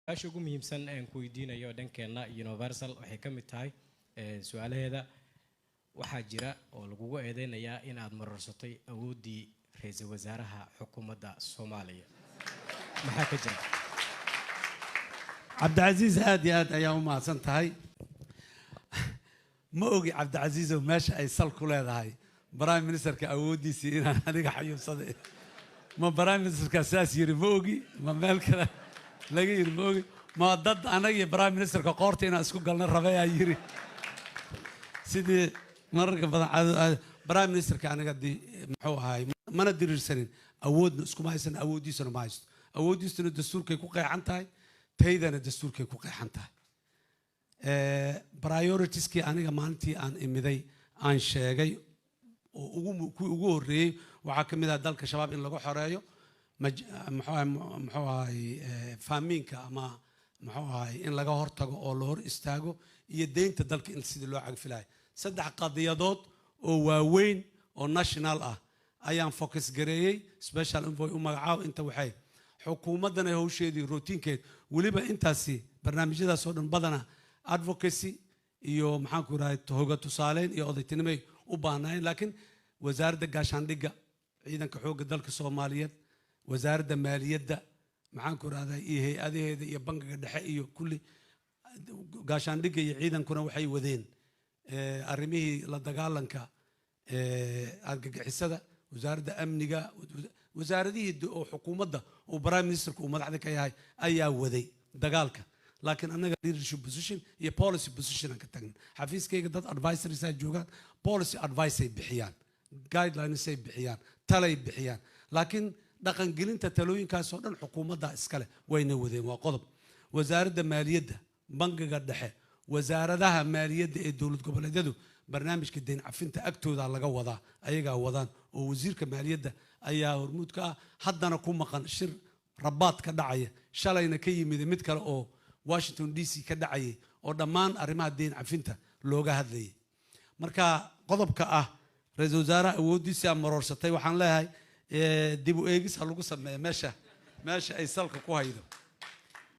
Su-aasha ugu muhiimsan aan ku weydiinayo dhankeenna Universal waxay ka mid tahay su-aalaheeda: waxaa jira oo lagugu eedeynayaa in aad marorsatay awooddii ra-iisul wasaaraha xukuumadda Soomaaliya. Maxaa ka jira? Cabdicasiis, aad iyo aad ayaa u mahadsan tahay. Ma ogi, Cabdicasiisow, meesha ay sal ku leedahay prime ministerka awooddiisii inaan aniga xayuubsaday. Ma prime ministerka saas yiri? Ma ogi. Ma meel kale laga yiri? Ma ogi. Ma dad anaga iyo prime ministerka qoorta inaan isku galno rabayaa yiri? Sidii mararka badan prime ministerka aniga muxuu ahaay, mana diriirsanin, awoodna iskuma haysan, awooddiisuna ma haysto. Awooddiisuna dastuurkay ku qeexan tahay, taydana dastuurkay ku qeexan tahay. Prioritieskii aniga maalintii aan imiday aan sheegay oo ugu kuwii ugu horreeyey waxaa ka mid ah dalka Shabaab in lagu xoreeyo, muxuu ahay, faamiinka ama muxuu ahay in laga hortago oo la hor istaago, iyo deynta dalka in sidii loo cagfilayo. Saddex qadiyadood oo waaweyn oo national ah ayaan focus gareeyey, special envoy u magacaabo. Inta waxay xukuumaddana hawsheedii routinekeed weliba intaasi barnaamijyadaas oo dhan badana advocacy iyo, maxaan ku rahay, hoga tusaaleyn iyo odaytinimay u baahnaayeen. Laakiin Wasaaradda Gaashaandhigga, Ciidanka Xoogga Dalka Soomaaliyeed, Wasaaradda Maaliyadda, maxaan ku rahdaa, iyo hay-adaheeda iyo Bangiga Dhexe iyo kulli, gaashaandhigga iyo ciidankuna waxay wadeen arrimihii la dagaalanka argagixisada. Wasaaradda Amniga, wasaaradihii oo xukuumadda uu prime ministerka uu madaxda ka yahay ayaa waday dagaalka, laakiin annaga leadership position iyo policy position aan ka tagnin. Xafiiskayga dad advisories ay joogaan, policy advice ay bixiyaan, guidelines ay bixiyaan, talay bixiyaan, laakiin dhaqangelinta talooyinkaas oo dhan xukuumadda iskale, wayna wadeen. Waa qodob. Wasaaradda Maaliyadda, Bangiga Dhexe, wasaaradaha maaliyadda ee dowlad goboleedyadu barnaamijka deyn cafinta agtooda laga wadaa, ayagaa wadaan oo wasiirka maaliyadda ayaa hormuud ka ah. Haddana ku maqan shir Rabaad ka dhacaya, shalayna ka yimid mid kale oo Washington DC ka dhacayay oo dhammaan arrimaha deyn cafinta looga hadlayay. Marka qodobka ah ra-iisul wasaaraha awooddiisa maroorsatay, waxaan leeyahay dib u eegis ha lagu sameeyo meesha ay salka ku haydo.